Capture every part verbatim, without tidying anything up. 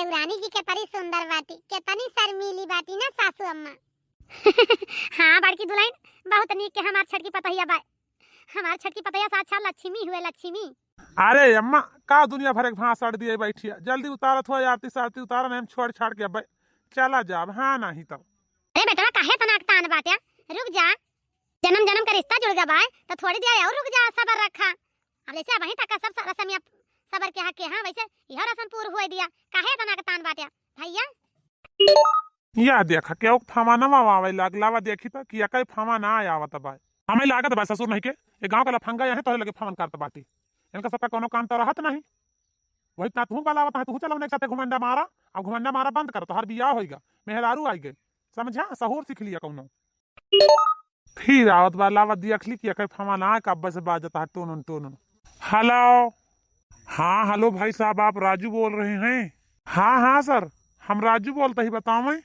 रानी जी के परी सुंदर बाटी, केतनी शर्मीली बाटी ना सासू अम्मा। हाँ बड़की दुलहिन, बहुत नीक के हमार छटकी पतहिया बाय। हमार छटकी पतहिया साक्षात लक्ष्मी हुए, लक्ष्मी। अरे अम्मा, का दुनिया भर के भांस अड़ दिए बैठी है? जल्दी उतारत हुआ आरती सारती उतारा, नहीं हम छोड़ छाड़ के अब चला जाब। हाँ नहीं तब। अरे बेटवा, काहे तना तान बाट्या? रुक जा, जन्म जन्म का रिश्ता जुड़ गया बाय, तो थोड़ी देर और रुक जा, सबर रखा। अब जैसे अबहीं तक का सब रसमिया सबर के हक के, हाँ वैसे यह रसम पूर हुए दिया, काहे तना तान बाट्या भैया? या देखा, केहू के फवानवा आवे लागला बा, देखी त कि एकै फवाना आवत बा। हमें लागत बा ससुर नहीं के, ये गांव का लफंगा यहाँ तोहरे लगे फवन करत बाटी। इनका सबका कोनो काम तो रहत नहीं। वही तना तू बलावत है, तू चलो एक साथे घुमंडा मारा, अब घुमंडा मारा बंद कर, तोहर बियाह होइगा, मेहरारू आई गए, समझा, सहूर सीख लिया कौनो। फिर आवत बा, लावा देख ली कि एकै फवाना कब्बे से बाजत है, टोनन टोनन। हेलो। हाँ हेलो भाई साहब, आप राजू बोल रहे हैं? हाँ हाँ सर, हम राजू बोलते ही, बतावें।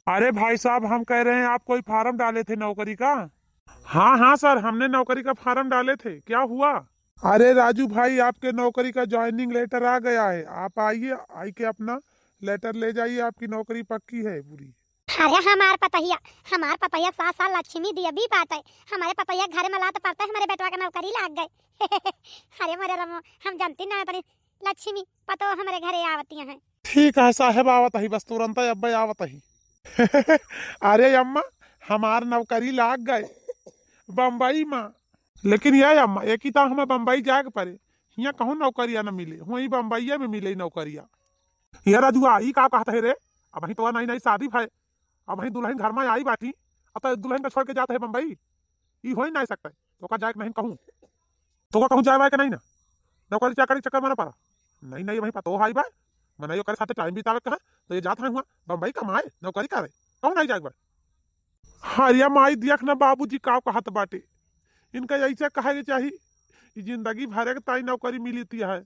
अरे भाई साहब, हम कह रहे हैं आप कोई फार्म डाले थे नौकरी का? हाँ हाँ सर, हमने नौकरी का फार्म डाले थे, क्या हुआ? अरे राजू भाई, आपके नौकरी का ज्वाइनिंग लेटर आ गया है, आप आइए, आई के अपना लेटर ले जाइए, आपकी नौकरी पक्की है पूरी। अरे हमार पतहिया, हमार पतहिया सास साल लक्ष्मी दिया भी बात है। हमारे पतहिया घर में लात पड़ता है, हमारे बेटवा का नौकरी लाग गए। अरे मोरे रमो, हम जानती ना तनी लक्ष्मी पतो हमारे घरे आवती हैं। ठीक है साहेब, आवत ही, बस तुरंत अब्बे आवत ही। अरे अम्मा, हमार नौकरी लाग गए बम्बई में। लेकिन ये अम्मा, एक ही तो हमें बम्बई जाए के पड़े, हियाँ कहूँ नौकरिया न मिले, वहीं बम्बईया में मिले नौकरिया। ये रजुआ, ई का कहत है रे? अबहीं तो नई नई शादी भय, अबहीं दुलहिन घर में आई बाटी, अब तो दुलहिन का छोड़ के जात है बम्बई, ई हो ही नहीं सकता है। तो का जाए के नहीं कहूँ, तो का कहूँ जाए बाय के नहीं ना, नौकरी चाकरी चक्कर में ना पड़ा। नहीं नहीं, वहीं पतो आई बाय, मनई ओकरे साथे टाइम बितावे कहाँ, तो ये जात है हुआ बम्बई कमाए, नौकरी करे, कहूँ नहीं जाए बाय। हाँ रे माई, देख ना बाबूजी का कहत बाटे, इनका ऐसे कहे के चाही, ई जिंदगी भरे के ताई नौकरी मिली थी है,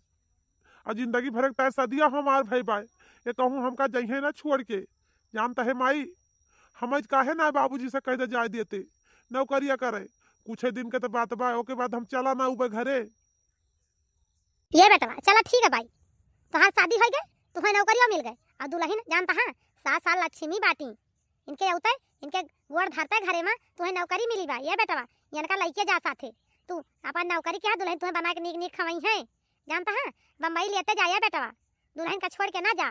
और जिंदगी भरे के ताई सदिया हमार भई बाय, ये कहूँ हमका जइहे ना छोड़ के। जानता है माई, हम आज काहे ना बाबूजी से कह दे जाए देते, नौकरिया करे, कुछ दिन के तो बात बा, ओके बाद हम चला ना उबे घरे। ये बेटवा, चला ठीक है भाई, तोहार शादी हो गए, तुम्हें नौकरियों मिल गए, और दुलहिन जानता है, सास साल लक्ष्मी बाटी, इनके अउते, इनके गोड़ धरते घरे में, तुम्हें नौकरी मिली बा। ये बेटवा, इनका लइके जा साथे, तू अपन नौकरी किया, दुलहिन तुम्हें बना के नीक नीक खवाई है, जानता है, बम्बई लेते जा ये बेटवा, दुलहिन का छोड़ के ना जा।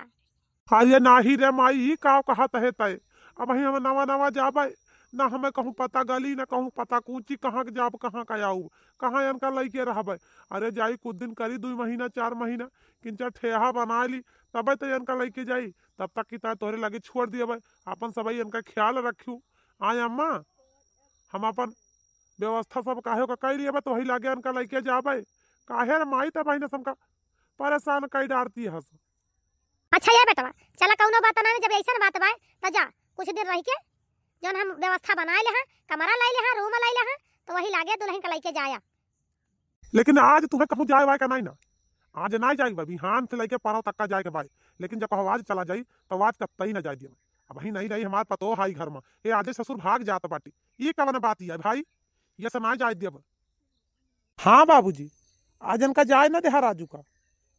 अरे नाही रे माई, ई का कहत है तय? अबहीं हम नवा नवा जाबे, ना हमें कहूँ पता गली, ना कहूँ पता कूची, कहाँ के जाब, कहाँ का आऊब, कहाँ इनका लइके रहबे। अरे जाई कुछ दिन करी, दुई महीना, चार महीना, किंचा ठेहा बनाइ ली, तबे तो इनका लइके जाई। तब तक कि तय तोहरे लगे छोड़ दियबे, अपन सबई इनका ख्याल रखियो। आय अम्मा, हम अपन व्यवस्था सब काहे का कइ लियबे, तो वही लगे इनका लइके जाबे। काहे रे माई, तब बहिन हमका परेशान कइ डारती हस। अच्छा ये बेटवा, चला कउनो बात ना, जब ऐसन बात बाय, त जा, कुछ दिन रहि के, जौन हम व्यवस्था बनाइ लेहा, कमरा लइ लेहा, रूम लइ लेहा, त वही लागे दुलहिन का लइके जाया। लेकिन आज तुम्हें कहूँ जाए वाए का नहीं ना, आज नहीं जाए बा, बिहान से लइके परौं तक का जाए के बाय। लेकिन जब कहूँ आज चला जाई, तो आज कतई ना जाए दिया। अबहीं नहीं रही हमार पतोह आई घर में, ये आजे ससुर भाग जात बाटी, ये कवन बात है भाई, ये से ना जाए दिया। हाँ बाबूजी, आज इनका जाए ना देहा राजू का,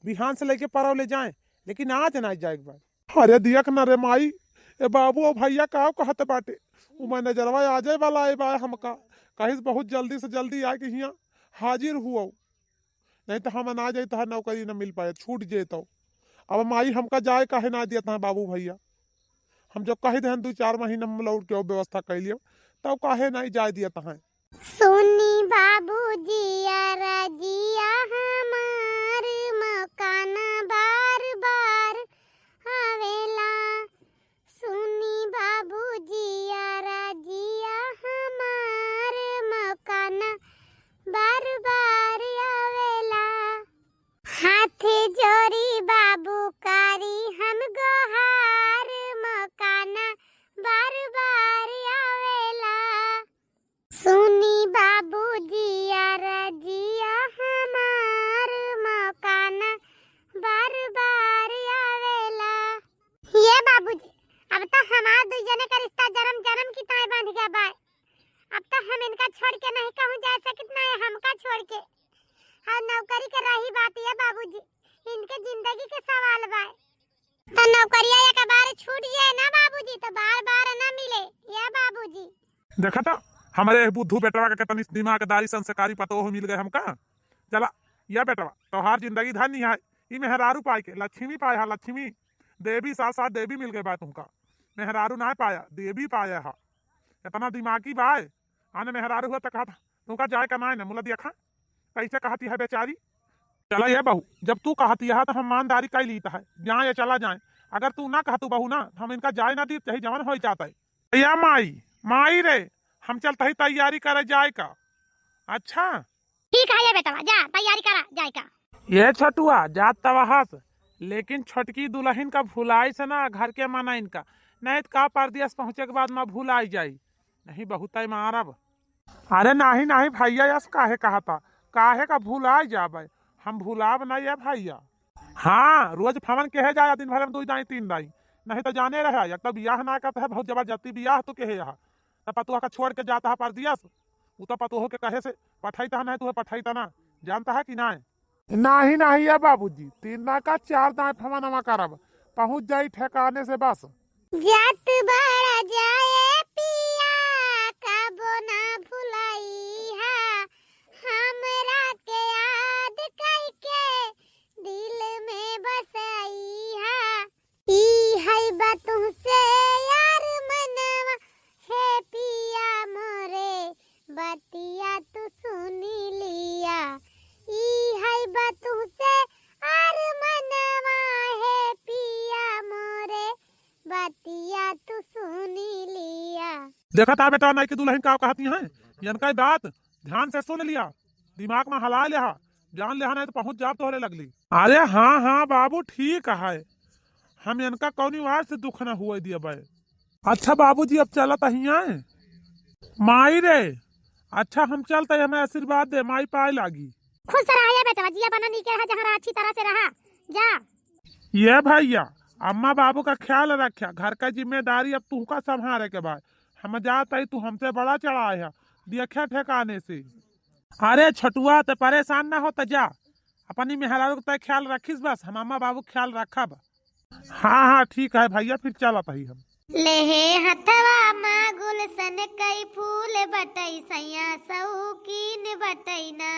बिहान से लइके परौं ले जाए, लेकिन आज ना जाए के बाय। अरे देख ना रे माई, ए बाबू और भैया का कहत बाटे, उ मैनेजरवा आ जाए वाला है बा हमका, कहिस बहुत जल्दी से जल्दी आके हियाँ हाजिर हुओ, नहीं तो हम ना जाई, तोहार नौकरी न मिल पाए, छूट जेतौ। अब माई हमका जाए काहे ना दिया तहाँ बाबू भैया, हम जब कह देहन दू चार महीना में लौट के व्यवस्था कइ लियो, तब काहे नहीं जाए दिया तहाँ। सुनी बाबूजी अरजिया हमार, मकाना बार बार आवेला। सुनी बाबूजी अरजिया हमार, मकाना बार बार आवेला। हाथ जोड़ी बाबू कारी हम गोहार, मकाना बार बार आवेला। सुनी बाबूजी अरजिया हमार, मकाना बार बार आवेला। ये बाबूजी, अब तो हमार दुई जने का रिश्ता जन्म जन्म की ताई बांध गया बाय। अब तो हम इनका छोड़ के नहीं कहूँ जा सकत, ना ये हमका छोड़ के। और नौकरी के रही बात ये बाबूजी, इनके जिंदगी के सवाल बाय। तो नौकरिया एक बार छूट जाए ना बाबूजी, तो बार बार ना मिले या बाबूजी। देखा तो, हमरे बुद्धू बेटवा के कितनी दिमागदारी संस्कारी पतोह मिल गए हमका। चला, या बेटवा, तोहार जिंदगी धन्य है। ई मेहरारू पाए के, लक्ष्मी पाए हा, लक्ष्मी। देवी साथ साथ देवी मिल गए बा तुमका। मेहरारू ना पाया, देवी पाया हा। इतना दिमागी बाय। आने मेहरारू हुआ तो कहा था, तुमका जाए का नाय ना, मुला दिया खा। कैसे कहती है बेचारी? चला ये बहू, जब तू कहती है तो हम ईमानदारी कई लीत है, जाए या चला जाए। अगर तू ना कहतू बहू ना, तो हम इनका जाए ना दी, चाहे जवन हो जाता है। या माई, माई रे, हम चलत ही तैयारी करे जाए का। अच्छा। ठीक है ये बेटवा, जा तैयारी करा जाए का। ये छोटुआ, जात तवा हस, लेकिन छोटकी दुलहिन का भुलाई से ना घर के मनइन का, नहीं तो का परदेस पहुँचे के बाद मा भुलाई जाई। नहीं बहुत ही मारब। अरे नहीं नहीं भैया, यस काहे कहता, काहे का भुलाई जाबे, हम भुलाब नहीं है भैया। हाँ, रोज फवन केहे जाया, दिन भर में दो दाई तीन दाई, नहीं तो जाने रहे, एक तो बियाह ना करता है, बहुत जबरदस्ती बियाह तो केहे यहाँ, तब पतोह का छोड़ के जाता है परदेस, उ तो पतोह के कहे से पठाईता नहीं, तुहे पठाईता ना, जानता है कि ना? नहीं नहीं ये बाबूजी, तीन ना का चार दाई फवनवा करब, पहुँच जाई ठेकाने से बस। जात बड़ा जाए पिया, कबो ना भुलइहा, हमरा के याद कइके दिल में बसइहा। ई है बा तुहसे यार मनवा, हे पिया मोरे, बतिया तू सुनी लिया। ई है बा तुहसे यार मनवा, हे पिया मोरे, बतिया तू सुनी लिया। देखा था बेटा, नहीं कि दुलहिन का कहती हैं, इनका बात ध्यान से सुन लिया, दिमाग में हला लिया, जान लिया, नहीं तो पहुँच जाब तोहरे लगली। अरे हाँ हाँ बाबू, ठीक है, हम इनका कौनी वार से दुख न हुए दिए बे। अच्छा बाबूजी, अब चलत हियाँ। माई रे, अच्छा हम चलत ही, हमें आशीर्वाद दे, माई पाए लागी। खुश रहा ये बेटवा, जिया बना नीके रहा, जहाँ रहा अच्छी तरह से रहा, जा। ये भैया, अम्मा बाबू का ख्याल रख्या, घर का जिम्मेदारी अब तुहका संभारे के बा। हम जात ही, तू हमसे बड़ा चढ़ा है, देखा ठेकाने से। अरे छोटुआ, ते परेशान ना हो, त जा, अपनी मेहरारू का ते ख्याल रखिस, बस हम अम्मा बाबू का ख्याल रखब। हाँ हाँ ठीक है भैया, फिर चलत ही हम। लेहे हथवा मा गुलशन कई फूल बटई सैया सौकीन बटई ना।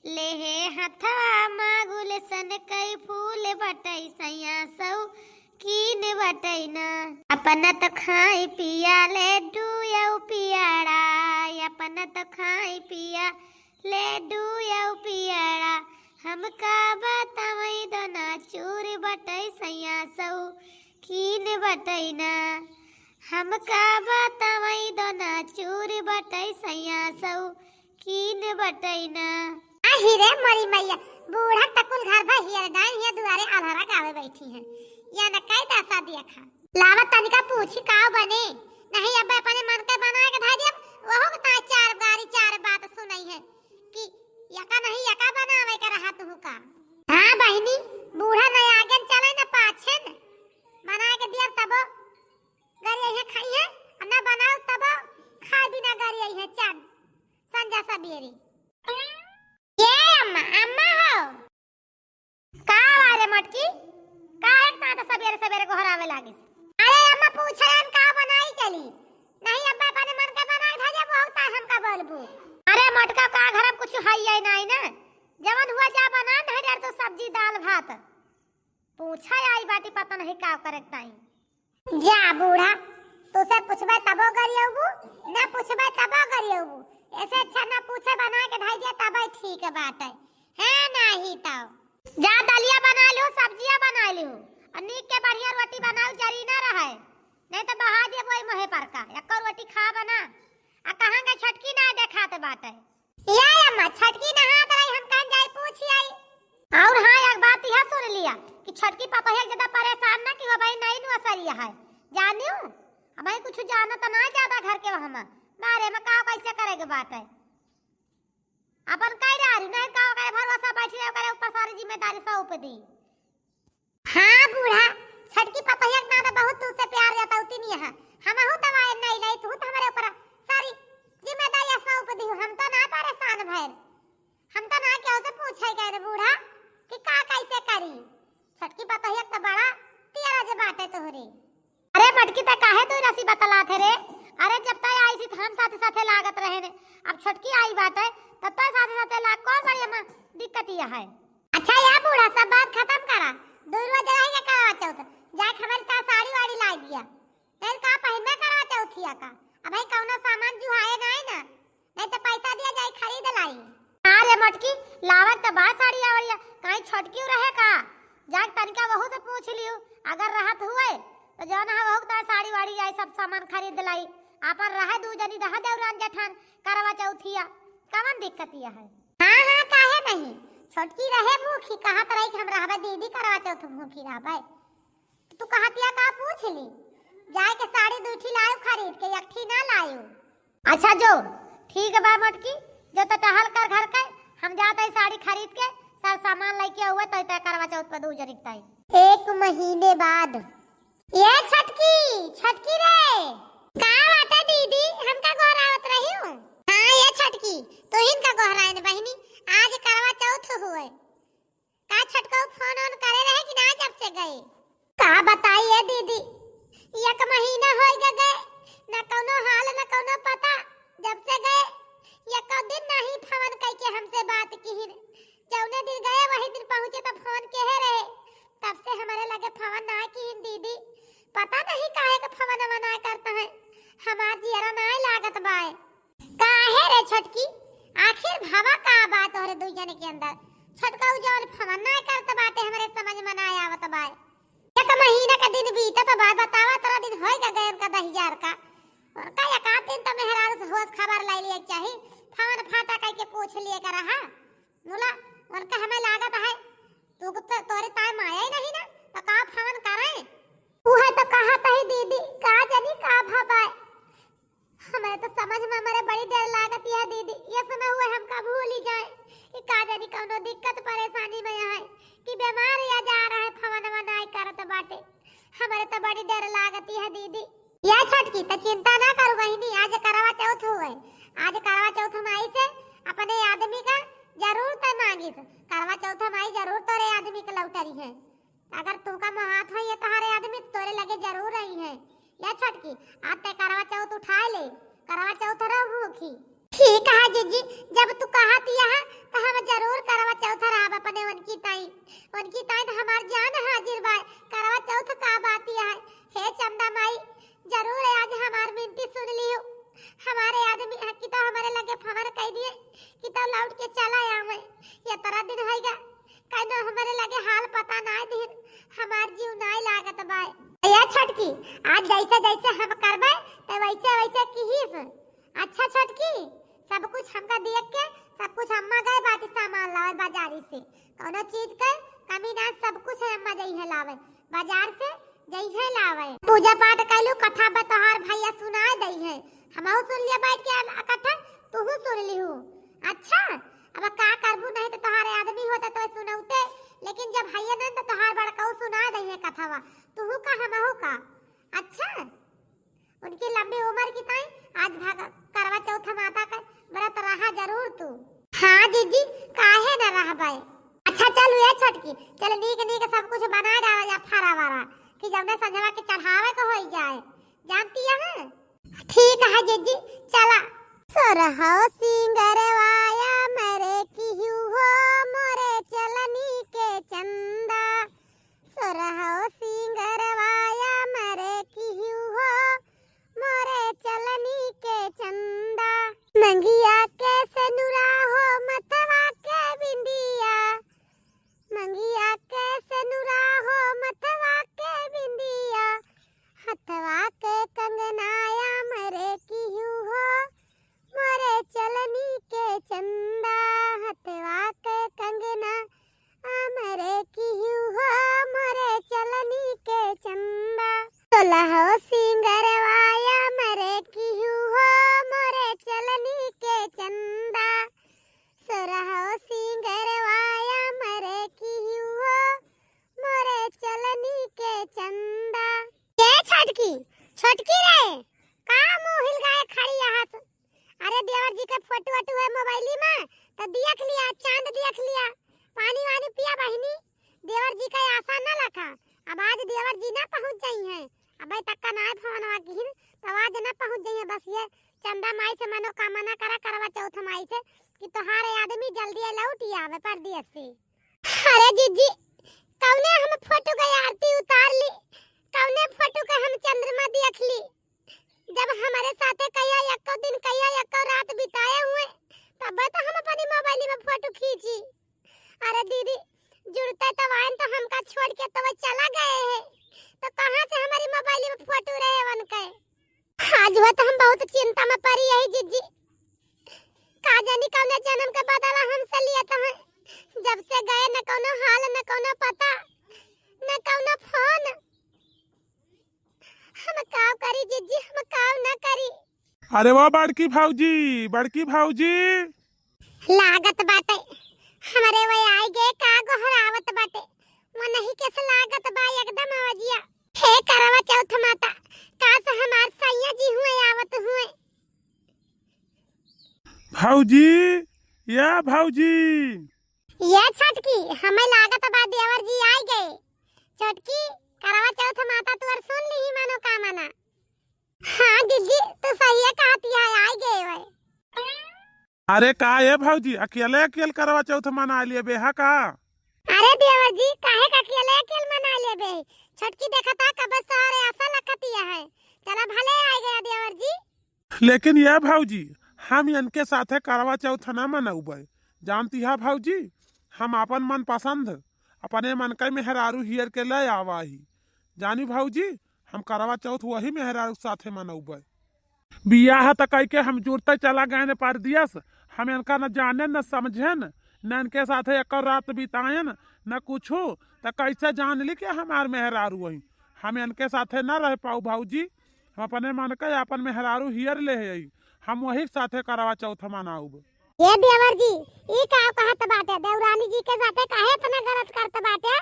लेहे हथवा मा गुलशन कई फूल बटई सैया सौकीन बटई ना। अपना तो खाई पिया लड्डू यौ पियाड़ा, अपना तो खाई पिया लड्डू यौ पियाड़ा, हमका बतावई दोना चूर बटई सैया सौकीन बटई ना। हमका बतावई दोना चूर बटई सैया सौकीन बटई ना। आही रे मोरी मैया, बूढ़ा तकुल घर भर हियर डाइन हिया दुआरे आल्हरा गावे बैठी हैं। या न कई दशा देखा। लावा तनिका पूछी का बने? नहीं अब अपने मन के बनाए के धर दिया, वहू के ताई चार गारी चार बात सुनई है कि यका नहीं यका बनावे के रहा तुहू का। हाँ बहिनी, बूढ़ा न आगे न चले न पाछे न, बनाए के दिया तबो गरिया है खाई है, और न बनाओ तबो खाए बिना गरिया है चार संझा सबेरे। ये अम्मा, अम्मा हो। का बा रे मटकी? काहे इतना तो सबेरे सबेरे गोहरावे लागिस? अरे अम्मा पूछलन का बनाई चली? नहीं अब्बा अपने मन के बनाई धरे बहुत है हमका बोलबू। अरे मटका का घर में कुछ है ही नहीं ना। जवन हुआ जा बना नहीं डर तो सब्जी दाल भात। पूछा आई बाटी पता नहीं का करे ताई। जा बूढ़ा, तुसे पूछबे तबो गरियौबू, ना पूछबे तबो गरियौबू। ऐसे अच्छा ना पूछे बना के धई दिया तबे ठीक बाटे। है नाही तो। जा दलिया बना लियो, सब्जिया बना लियो। और नीक के बढ़िया रोटी बनाओ, जरी ना रहे। नहीं तो बहा दिए वही मोहे पर का। एको रोटी खा बना। आ कहाँ गई छोटकी ना देखात बाटे। ए अम्मा, छोटकी नहात रही, हम कहन जाई पूछी आई। और हाँ, एक बात यह सुन लिया कि छोटकी पतोहिया के ज्यादा परेशान ना कि वो भाई नई नुआ सरिया है, जानियो। अब भाई कुछ जानत ना ज्यादा घर के हम बारे में का कैसे करे के बात है। अपन कह रहा नहीं का करे भरोसा बैठी रहे, करे ऊपर सारी जिम्मेदारी सौंप दी। हाँ बूढ़ा, छोटकी पतोहिया के नाते बहुत तुझसे प्यार जतावती नहीं है। हमहू दवाई नहीं लाई, तू तो हमारे ऊपर सारी जिम्मेदारी सौंप दी। हम तो ना परेशान भैर, हम तो ना केहू से पूछे गए रे बूढ़ा कि का कैसे करी। छोटकी पतोहिया के तो बड़ा तियर अरे मटकी, तै काहे तू रसी बतलात है रे? अरे जब तै आई सी त हम साथे साथे लागत रहे ने, अब छोटकी आई बाटे तब तै साथे साथे लाग, कौन बड़ी हमा दिक्कत यह है? अच्छा या बूढ़ा, सब बात खतम करा, दुइ रोज रहि के करवा चौथ, जाके हमरे ताईं साड़ी वाड़ी लाई दिया। फिर का पहिनबे करवा चौथिया का? अबहीं कौनो सामान जुहाए नाई ना, नाहीं त पैसा दिया जाई खरीद लाई। हाँ रे मटकी, लावत त बा साड़ी आवड़िया, कहीं छोटकी रहे का? जाके तनिका वहू से पूछ लियो, अगर रहत हुए त जौन है वहू के ताईं साड़ी वाड़ी आई सब सामान खरीद लाई। आपन रहे दुइ जनी रहा देवरान जेठान करवा चौथिया, कवन दिक्कत यह है? हाँ हाँ, काहे नहीं, छोटकी रहे भूखी, कहत रही कि हम रहबे दीदी करवा चौथ भूखी रहबे। तू कहतिया का पूछ ली, जाए के साड़ी दुइ ठी लायो खरीद के, एक ठी ना लायो। अच्छा जो, ठीक बा मटकी, जो त टहल कर घर के, हम जात हई साड़ी खरीद के, सब सामान लइके आउए, तै तै करवा चौथ पर दुइ जनी के ताईं। एक महीने बाद। ये छोटकी, छोटकी रे। का बात है दीदी, हमका गोहरावत रही हूँ? हाँ ये छोटकी, तोहिन का गोहराइन बहिनी, आज करवा चौथ हुए। का छोटकऊ फोन ओन करे रहे कि ना जब से गए? का बताई ए दीदी, एक महीना होइ ग गए, न कौनो हाल न कौनो पता। जब से गए एको दिन नाही फोन कइके हमसे बात किहिन। जौने दिन गए वही दिन पहुँचे त फोन केहे रहे, तब से हमरे लगे फोन ना किहिन दीदी। पता नहीं काहे के फोन ना करत है, हमार जियरा नाय लागत बाय। काहे रे छोटकी, आखिर भवा का बात तोहरे दुइ जने के अंदर? छोटका उ जवन फवन ना करत बाटे, हमरे समझ में ना आवत बा। एक महीना का दिन बीतत बा, बतावा तोरा दिन होई का गए उनका दहिजार का। उनका एक आध दिन त मेहरारू से होश खबर लै लिए चाही, फवन फाटा कइके पूछ लिए का रहा। मुला, उनका हमें लागत है, तू तो, तोरे ताय माया ही नहीं ना, तो का फवन करे? उहे तो कहत ही दीदी, का जानी का भवा है। हमरे तो समझ में हमरे बड़ी डर लागत यह दीदी, ये समय हुए हमका भूली जाए कि का जानी कौनो दिक्कत परेशानी में है कि बीमार या जा रहा है, फवनवा नाय करत बाटे। हमरे तो बड़ी डर लागत यह दीदी। या छोटकी, त चिंता ना करू बहिनी, आज करवा चौथ हुए। आज करवा चौथ माई से अपने आदमी का जरूर तय मांगिस। करवा चौथ माई जरूर तोरे आदमी के लौटरी है। अगर तुमका मोहात हो ये तोहरे आदमी, तोरे लगे जरूर आई है। या छोटकी, आज तय करवा चौथ उठाए ले, करवा चौथ रह भूखी। ठीक है जीजी, जब तू कहत यह, त हम जरूर करवा चौथ रहब अपने उनकी ताई। उनकी ताई त हमार जान हाजिर बा। करवा चौथ का बात यह है। हे चंदा माई, जरूर आज हमार मिनती सुन लियो। हमारे आदमी है कि तो हमारे लगे फवर कह दिए कि तो लौट के चला आवे। ये तरह दिन होइगा, कइनो हमरे लगे हाल पता नाय दिहिन, हमार जीव नाय लागत बाय। ए छोटकी, आज जैसे जैसे हम करबे, त वैसे वैसे किहिस। अच्छा छोटकी, सब कुछ हमका देख के, सब कुछ अम्मा गए बाटी सामान लावे बाजारी से। कौनो चीज के कमी ना, सब कुछ है अम्मा जइहे लावे। बाजार से जइहे लावे। पूजा पाठ कैलू, कथा बा तोहार भैया सुनाए दइहे। हमहू सुन लिया बैठ के अब कथा, तूहू सुन लिहू। अच्छा, अब का करबू, नहीं तो तोहारे आदमी होते तो सुनौते, लेकिन जब हइये नहीं तो तोहार बड़काऊ सुनाए दइहे कथवा, तूहू का हमहू का। अच्छा, उनकी लंबी उम्र की ताई आज भाग करवा चौथ माता का व्रत रहा जरूर तू। हाँ जीजी, काहे न रहबे। अच्छा चल ये छोटकी, चल नीक नीक सब कुछ बना डाला जा, फरा वरा, कि जौने संझवा के चढ़ावे के होई जाए, जानती है? ठीक है जीजी, चला। सोरहो सिंगरवाया मरे किहू हो, मोरे चलनी के चंदा। सोरहो सिंगरवाया मरे किहू हो, मोरे चलनी के चंदा। मंगिया के सेनुरा हो, मथवा के बिंदिया। मंगिया के सेनुरा हो, मथवा के बिंदिया। हथवा के कंगनाया मरे किहू हो, मोरे चलनी के चंदा। हथवा के कंगना आ मरे किहू हो, मोरे चलनी के चंदा। सोलहो सिंगरवाया मरे किहू हो, मोरे चलनी के चंदा। सोलहो सिंगरवाया मरे किहू हो, मोरे चलनी के चंदा। ए छोटकी, छोटकी रे, का मुँह हिलगाए खड़ी यहाँ से? अरे देवर जी के फोटो वोटो है मोबाइली में, तो देख लिया, चांद देख लिया, पानी वानी पिया बहिनी। देवर जी का आशा न रखा, अब आज देवर जी ना पहुँच जाई हैं, अबे तक का नाय फोनवा किहिन, तो आज ना पहुँच जाई हैं। बस ये चंदा माई से मनोकामना करा, करवा चौथ माई से, कि तोहार आदमी जल्दी लौट ही आवे परदेस से। अरे जीजी, कौने हम फोटो के आरती उतार ली, कौने फोटो के हम चंद्रमा देख ली, जब हमरे साथे कहिया एको दिन, कहिया एको रात बिताए हुए, तबे तो हम अपनी मोबाइल में फोटो खींची। अरे दीदी, जुड़ते तो आयन तो हमका छोड़ के तो वो चला गए हैं, तो कहाँ से हमारी मोबाइल में फोटो रहे उनके? आज हुआ तो हम बहुत चिंता में पड़ी यही जीजी, का जानी कौने जन्म के बदला हमसे लिया तो है। जब से गए न कौनो हाल, न कौनो पता, न कौनो फोन। हम काव करी जीजी, हम काव ना करी। अरे वाह बड़की भौजी, बड़की भौजी। लागत बाटे हमरे वो आई गे का गोहरावत बाटे। वो नहीं कैसे लागत बा एकदम आवाजिया। हे करवा चौथ माता, काश हमार सैया जी हुए आवत हुए। भौजी, या भौजी। ये छोटकी, हमें लागत बा देवर जी आई गए। छोटकी, करवा चौथ माता तुअर सुन ली ही मनोकामना। हाँ जीजी, तू सही कहती है, आई गए वै। अरे का ये भौजी, अकेले अकेले करवा चौथ मना लिए बेहा का? अरे देवर जी, काहे का अकेले अकेले मना लेबे? छोटकी देखता कब से तोहरे आशा लखतिया है। चला भले आ गया देवर जी। लेकिन ये भौजी, हम इनके साथे करवा चौथ ना मनौबे। जानती है भौजी, हम अपन मनपसंद, अपने मन के मेहरारू हियर के ले आवा ही। जानी भौजी, हम करवा चौथ वही मेहरारू के साथे मनौबे। बियाह त कइके हम जुड़ते चला गए न परदेस। हम इनका न जाने न समझेन, न इनके साथे एक रात बिताएन, न कुछू। त कैसे जान ली कि हमार मेहरारू वही? हम इनके साथे न रह पाऊ भौजी। हम अपने मन के अपन मेहरारू हियर ले आई, हम वही के साथे करवा चौथ मनाउब। ये देवर जी, ई का कहत बाटे? देवरानी जी के साथे काहे इतना गलत करत बाटे?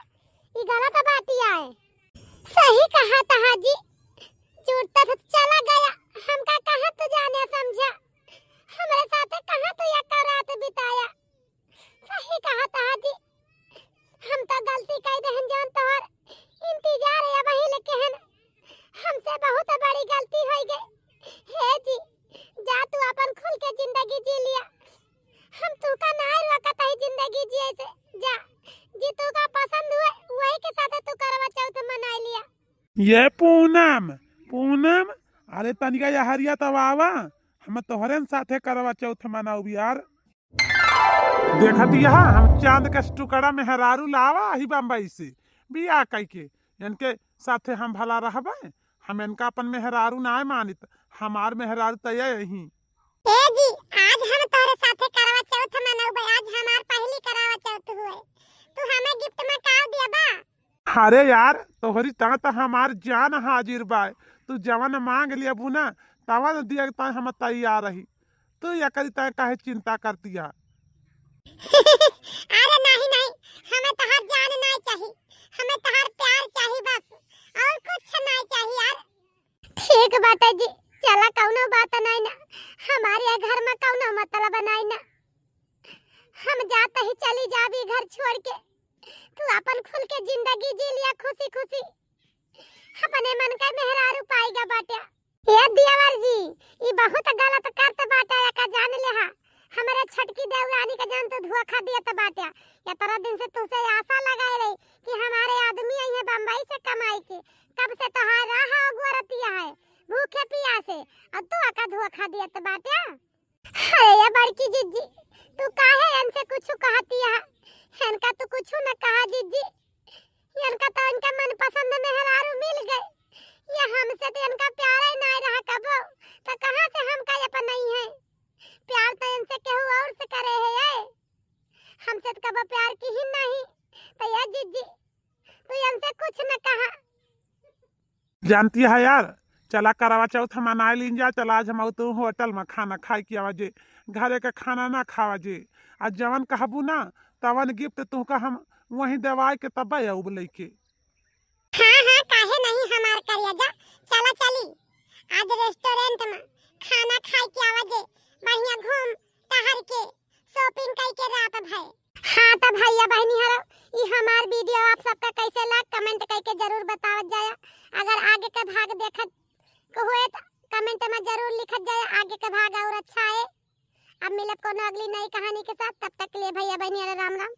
ई गलत बात ही आए। सही कहा तहा जी, जुड़ता था चला गया, हमका कहाँ तू जाने समझा, हमरे साथे कहाँ तू एक रात बिताया। सही कहा तहा जी, हम तो गलती कई देहन जान तोहर इंतजार है वही लेके हन, हमसे बहुत बड़ी गलती हो गई। हे जी, जा तू अपन खुल के जिंदगी जी लिया, हम तू का ना रोकत ही जिंदगी जिए से। जा, जी तू का पसंद हुए वही के साथे तू करवा चौथ मनाई लिया। ये पूनम, पूनम, अरे तनिका यहरिया तब आवा, हम तोहरे न साथे करवा चौथ मनाउब यार। देखत यह हम चांद के टुकड़ा मेहरारू लावा ही बम्बई से बियाह कइके, इनके साथे हम भला रहबे। हम इनका अपन मेहरारू नाय मानित, हमार मेहरारू त यही। ए जी, आज हम तोहरे साथे करवा चौथ मनौबे, आज हमार पहली करवा चौथ हुए। तू हमें गिफ्ट में का देबा? अरे यार, तोहरी ता त हमार जान हाजिर बा। तू जवन मांग लेबू ना, तवन दिए ता हम तैयार रही। तू एकरी ता काहे चिंता करती है? अरे नहीं, नहीं, हमें तोहार जान नहीं चाही, हमें तोहार प्यार चाही बस, और कुछ नहीं चाही यार। ठीक बाटे जी, चला कौनो बात नहीं ना, हमारे घर में कौनो मतलब नहीं ना, हम जाते ही चली जाबी घर छोड़ के। तू अपन खुल के जिंदगी जी लिया खुशी खुशी, अपने मन के मेहरारू पाएगा बाटे। ए देवर जी, ई बहुत गलत करत बाटे, एका जान लेहा। हमरे छोटकी देवरानी के जान तू धोखा देत बाटे। इतना दिन से तुसे आशा लगाए रही कि हमारे आदमी आई है बम्बई से कमाई के, कब से तोहार राह अगोरतिया है भूखे पियासे, और तू एका धोखा देत बाटे। अरे ये बड़की जिज्जी, तू काहे इनसे कुछ कहती है? इनका तू कुछ न कहा जिज्जी, इनका तो इनका मनपसंद मेहरारू मिल गए। ये हमसे तो इनका प्यार ही नहीं रहा कबो, तो कहाँ से हमका ये अपनाई है? प्यार तो इनसे केहू और से करे है ये, हमसे तो कबो प्यार की ही नहीं। तो ये जिज्जी, तू इनसे कुछ न कहा। जानती है यार, चला करवा चौथ मनाए लीन जा, चला आज हम तू होटल में खाना खाए के आवा जे, घरे का खाना ना खावा जे। आज जवन कहबू ना, तवन गिफ्ट तुहका हम वहीं देवाए के तब्बे आउब लइके। हाँ, हाँ, काहे नहीं हमार करेजा, चला चली। आज रेस्टोरेंट में खाना खाए के आवा जे, बढ़िया घूम टहर के, शॉपिंग कई के रात भर। हाँ, तो भैया बहनी हरो, ई हमार वीडियो आप सबका कैसे लाग, कमेंट कई के जरूर बतावत जाया। अगर आगे के भाग देखत के होए त comment में जरूर लिखत जाया, आगे के भाग और अच्छा है। अब मिलब कोनो अगली नई कहानी के साथ, तब तक के लिए भैया बहनी अरे राम राम।